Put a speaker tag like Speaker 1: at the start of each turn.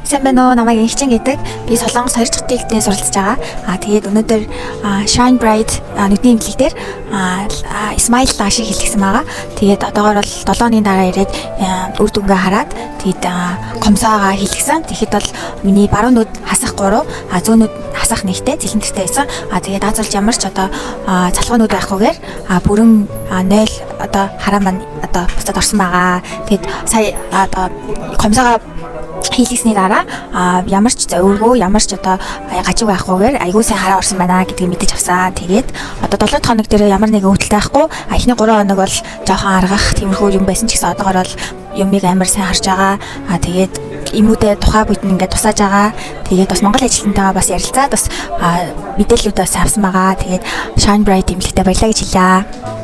Speaker 1: Сайн байна уу? Намайг Инхчин гэдэг. Би Солонгос 2 дахь жилдээ суралцж байгаа. Тэгээд өнөөдөр Shine Bright нүдний эмнэлэг дээр Smile Lash -ыг хийлгэсэн байгаа. Тэгээд одоогор бол 7 хоногийн дараа ирээд үр дүнгээ хараад, тэгээд гомсоогоо хийлгэсэн. Тэгэхэд бол миний баруун нүд хасах 3, зүүн нүд хасах 1-тэй цилиндртэй байсан. Тэгээд аз болж ямар ч одоо залхуу нүд байхгүйгээр бүрэн 0 одоо хараа маань одоо буцаад орсон байгаа. Тэгээд сая одоо гомсоогоо хийлгэсний дараа ямар ч зовиргүй, ямар ч одоо гажиг байхгүйгээр айгүй сайн хараа орсон байна гэдгийг мэдэж авсан. Тэгээд одоо 7 дахь хоног дээр ямар нэгэн үүдэлтэй байхгүй. Эхний 3 хоног бол жоохон аргах тиймэрхүү юм байсан ч гэсэн одоогор бол юмыг амар сайн харж байгаа. Тэгээд эмүүдээ тухай бүгд нь ингээд тусааж байгаа. Тэгээд бас Монгол ажилтнтайгаа бас ярилцаад бас мэдээллүүдээ бас авсан байгаа. Тэгээд Shine Bright эмнэлэгтээ баярлалаа гэж хэлье.